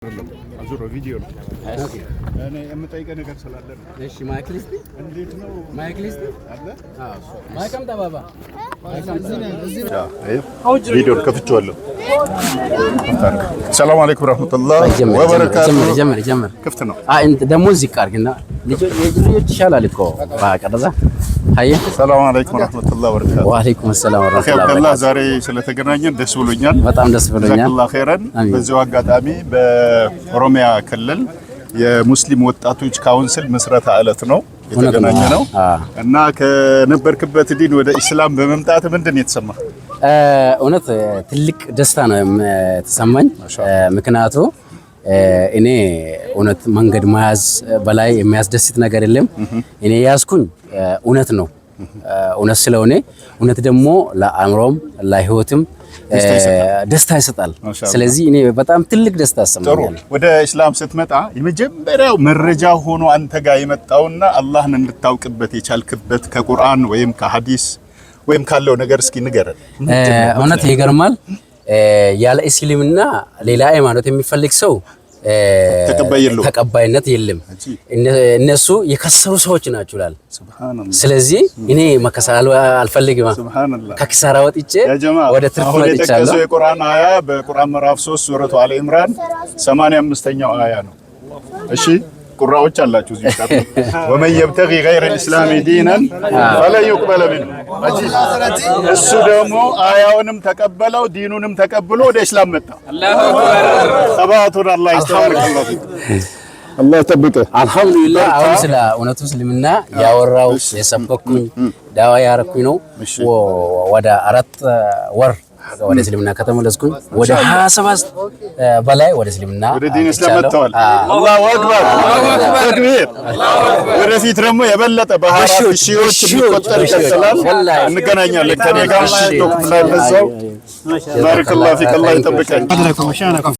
አዙሮ ቪዲዮ ነው። እኔ የምጠይቀህ ነገር ስላለ ነው። እሺ፣ mic ልስጥ። እንዴት ነው? Mic ልስጥ። አለ። Mic አምጣ ባባ። ቪዲዮ ከፍቼዋለሁ። ሰላም አለይኩም ረህመቱላህ ወበረካቱ። ጀምር ጀምር ጀምር። ክፍት ነው። አይ፣ እንት ደግሞ እዚህ አድርግና ልጆች ይሻላል እኮ ባቀረዛ አየ። ሰላም አለይኩም ረህመቱላህ ወበረካቱ። ወአለይኩም ሰላም አኺ ወራህመቱላህ አብደላህ፣ ወበረካቱ። ዛሬ ስለተገናኘን ደስ ብሎኛል። በጣም ደስ ብሎኛል። ጀዛከላህ ኸይረን። አሚን። በዚሁ አጋጣሚ በኦሮሚያ ክልል የሙስሊም ወጣቶች council ምስረታ ዕለት ነው የተገናኘ ነው እና ከነበርክበት ዲን ወደ ኢስላም በመምጣት ምንድን ነው የተሰማህ? እውነት ትልቅ ደስታ ነው የተሰማኝ። ምክንያቱ እኔ እውነት መንገድ መያዝ በላይ የሚያስደስት ነገር የለም። እኔ ያዝኩኝ እውነት ነው። እውነት ስለሆነ እውነት ደግሞ ለአእምሮም ለህይወትም ደስታ ይሰጣል። ማሻአላህ። ስለዚህ እኔ በጣም ትልቅ ደስታ ጥሩ። ያሰማኛል። ወደ እስላም ስትመጣ የመጀመሪያው መረጃ ሆኖ አንተ ጋር የመጣውና አላህን እንድታውቅበት የቻልክበት ከቁርአን ወይም ከሐዲስ ወይም ካለው ነገር እስኪ ንገረን። እውነት ይገርማል። ያለ እስልምና ሌላ ሃይማኖት የሚፈልግ ሰው ተቀባይ የለውም። ተቀባይነት የለም። እነሱ የከሰሩ ሰዎች ናቸው ይላል። ሱብሃንአላህ። ስለዚህ እኔ መከሰር አልፈልግም። ሱብሃንአላህ። ከኪሳራ ወጥቼ ያ ጀማ፣ ወደ ትርፍ አሁን መጥቻለሁ። የጠቀሰው የቁርአን አያ በቁርአን ምዕራፍ 3 ሱረቱ አለ ኢምራን 85ኛው አያ ነው። እሺ፣ ቁራዎች አላችሁ እዚህ ውስጥ። ومن يبتغ غير الإسلام دينا فلن يقبل منه። አጂብ! እሱ ደግሞ አያውንም ተቀበለው፣ ዲኑንም ተቀብሎ ወደ እስላም መጣ። ሰባቱን አላህ ይስተባረክ። አላህ ይጠብቅህ። አልሐምዱሊላህ፣ አሁን ስለ እውነቱ እስልምና ያወራው የሰበኩኝ ዳዋ ያረኩኝ ነው። ወደ 4 ወር ወደ እስልምና ከተመለስኩኝ ወደ 27 በላይ ወደ እስልምና ወደ ዲን እስላም አምጥቻለሁ። መጥተዋል። አላሁ አክበር፣ ተክቢር። ወደፊት ደግሞ የበለጠ በአራት ሺዎች የሚቆጠር ይቀጥላል። ወላሂ። እንገናኛለን። ከኔ ጋር ቲክቶክ ላይ በዛው። ባረከላሁ ፊክ። አላህ ይጠብቀኝ።